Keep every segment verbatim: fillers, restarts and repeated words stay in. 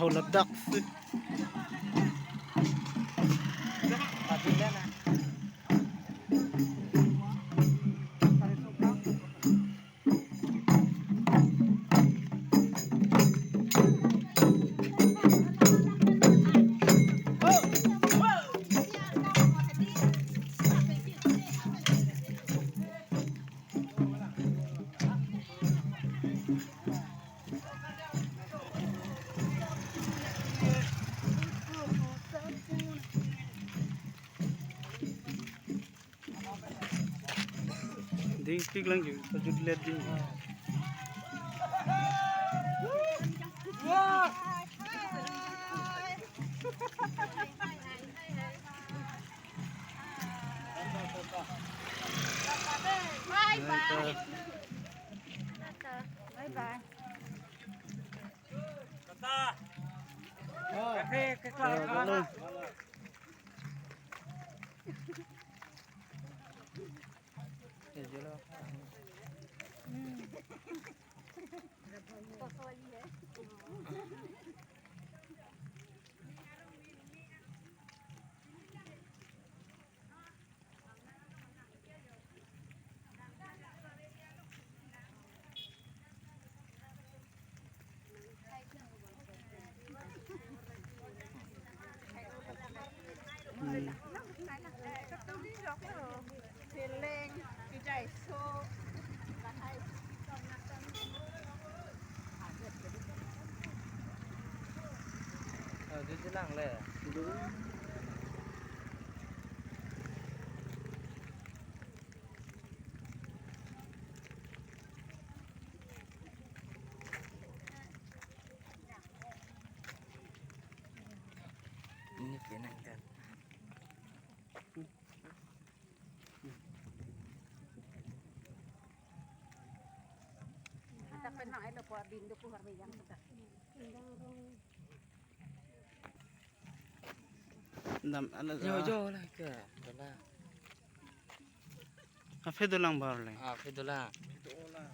Ho ladak si. Ding tik lang ju, pajut let ding. Bye bye. Bye bye. Ini penang kan. Kita penang elo po abin do puhar meyang kita. Dam ala jo jo lah ke. Dola. Aphi dolang bar le. Ah, aphi dolang.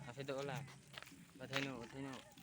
Aphi dolang. Bathai no, bathai no.